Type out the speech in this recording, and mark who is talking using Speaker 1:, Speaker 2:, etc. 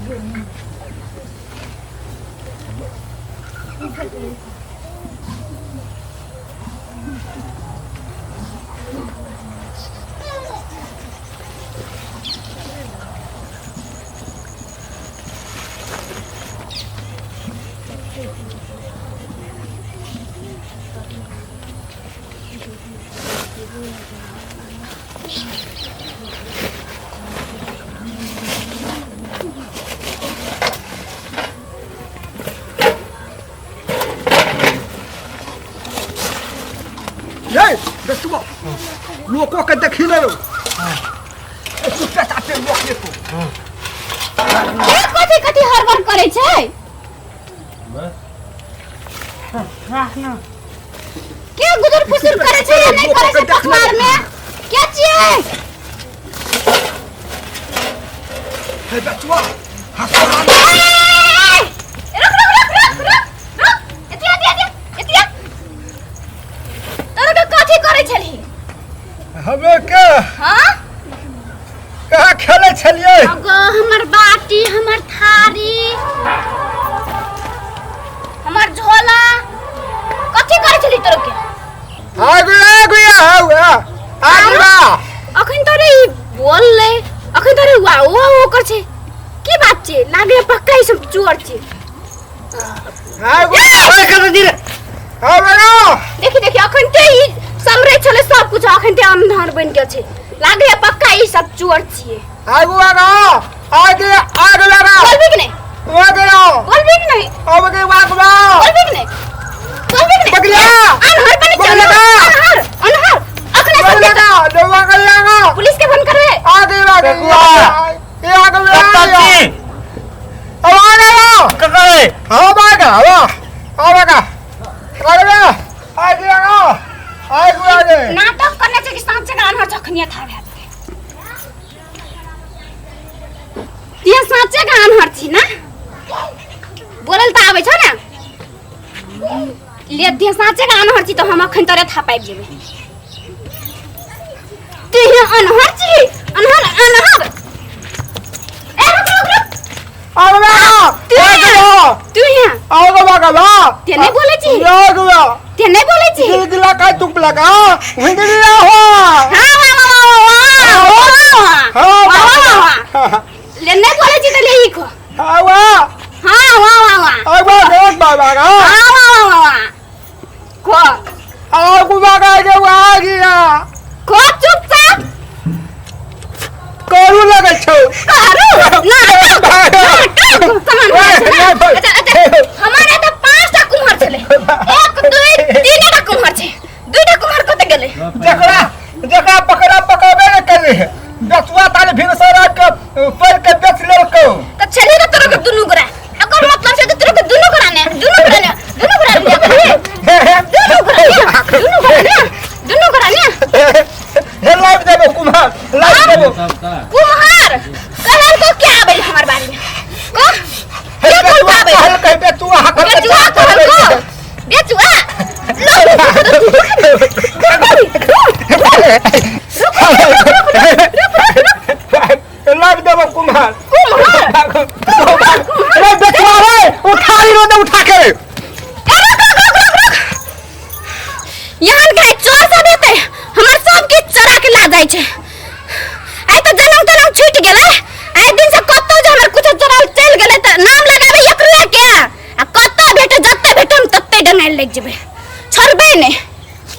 Speaker 1: ये बेटुआ लोको के देखी ले चुपे चापे लोक देखो।
Speaker 2: के कथी कथी हड़बड़ करै छै? के गुदुर फुसुर करै छै या नहि करै छै पखवार में? के छियै?
Speaker 1: हे बेटुआ हसरा।
Speaker 2: रुक रुक रुक रुक रुक रुक, एतिया एतिया एतिया एतिया। तोरा के कथी करै छलही?
Speaker 1: हमे के
Speaker 2: हाँ।
Speaker 1: कहाँ खेलै छलियै?
Speaker 2: अगो हमर बाटी, हमर थारी, हमर झोला, कथी करै छली तोरा के?
Speaker 1: आगु आगु आगु आगु बा।
Speaker 2: अखन तोरे ई बोललै, अखन तोरे वा वा ओ कर छै, की बात छै? लागे पक्का ई सब चोर छै।
Speaker 1: आगु
Speaker 3: ओए कत दिरे।
Speaker 1: आबे ना।
Speaker 2: देखी देखी, अखन ते ई समरे छलै सब कुछ, अखन ते अंधार बनि गेल छै। लागे पक्का ई सब चोर छियै।
Speaker 1: आगु आगा आगे आग लगा।
Speaker 2: बोलबी कि नहि?
Speaker 1: आगे आओ।
Speaker 2: बोलबी कि नहि?
Speaker 1: आबे आग बा।
Speaker 2: बोलबी कि नहि? बोलबी कि नहि?
Speaker 1: बगला।
Speaker 2: अनहर बनि छै।
Speaker 1: बगला।
Speaker 2: अनहर अनहर अखने सब
Speaker 1: लगा दवा लगा।
Speaker 2: पुलिस के फोन करबे।
Speaker 1: आगे आगे
Speaker 3: बगला।
Speaker 1: ये आग
Speaker 3: कत
Speaker 1: लगा।
Speaker 3: छी?
Speaker 1: अब आ गया।
Speaker 3: ककरे?
Speaker 1: अब आ गया, अब आ गया, आगे आगे आगे आगे।
Speaker 2: नाटक करने छै कि साँचे के अनहर जखनिया था भेल ते साँचे के अनहर छी ना? बोलल तऽ आबै छौ ने? ले दे, साँचे के अनहर छी तऽ हम अखन तोरे था पाबि जेबै। तू ही अनहर छी, अनहर अनहर। ए रुक रुक रुक।
Speaker 1: आगे
Speaker 2: तू यहाँ, तू यहाँ।
Speaker 1: आगे आगे।
Speaker 2: ते नहि बोलै छी?
Speaker 1: आगे।
Speaker 2: ते नहि बोलै छी?
Speaker 1: दिल दिला का तुक लगा वहीं दिला हो।
Speaker 2: हाँ, वाह वाह वाह वाह वाह।
Speaker 1: हाँ।
Speaker 2: वाह वाह वाह। ले, नहि बोलै छी तऽ ले ई खो।
Speaker 1: हाँ वाह।
Speaker 2: हाँ वाह वाह वाह।
Speaker 1: आगे बहुत बाबा का।
Speaker 2: हाँ वाह वाह वाह वाह। खो।
Speaker 1: आगे बाबा के आगे।
Speaker 2: खो चुपचाप।
Speaker 1: करू लगै छौ।
Speaker 2: करू नाटक नाटक सामान
Speaker 1: ओए,
Speaker 2: अच्छा अच्छा, हमारे तऽ 5 टा कुम्हर छलै, 1 2 3 टा कुम्हर छै, 2 टा कुम्हर कतऽ गेलै?
Speaker 1: जकरा जकरा पकड़ा पकड़बे ने करी बेचुआ ताले भिनसर के पड़ के बेच लेलकौ।
Speaker 2: तऽ छली तऽ तोरा के दुनू गोरा, एकर मतलब छै कि तोरा के दुनू गोरा ने, दुनू गोरा ने, दुनू गोरा ने, दुनू गोरा ने, दुनू गोरा ने, दुनू गोरा ने।
Speaker 1: हे लाइव देबो कुम्हार, लाइव देबो।
Speaker 2: कुम्हार कहल को क्या आबै हमर बारी में कह?
Speaker 1: हे
Speaker 2: के कहल
Speaker 1: बेचुआ
Speaker 2: आबै?
Speaker 1: कहल कह बेचुआ हकल के।
Speaker 2: बेचुआ कहल को बेचुआ लो।
Speaker 1: लाइव देबो कुम्हार।
Speaker 2: कुम्हार।
Speaker 1: रे बेचुआ रे, उठा ही रो दे, उठा के।
Speaker 2: ए रुक रुक रुक रुक रुक, यहाँ के चोर सब हेतै, हमर सब किछु चोरा के ला जाइ छै। आइ तऽ जनम तनम छूटि गेलै। आइ दिन से कतौ जे हमर कुछो चोराल चलि गेलै तऽ नाम लगाबै एकरे के, आ कतौ भेटे, जतऽ भेटे हम ततै डंगाइल लागि जेबै, छोड़बै नहि।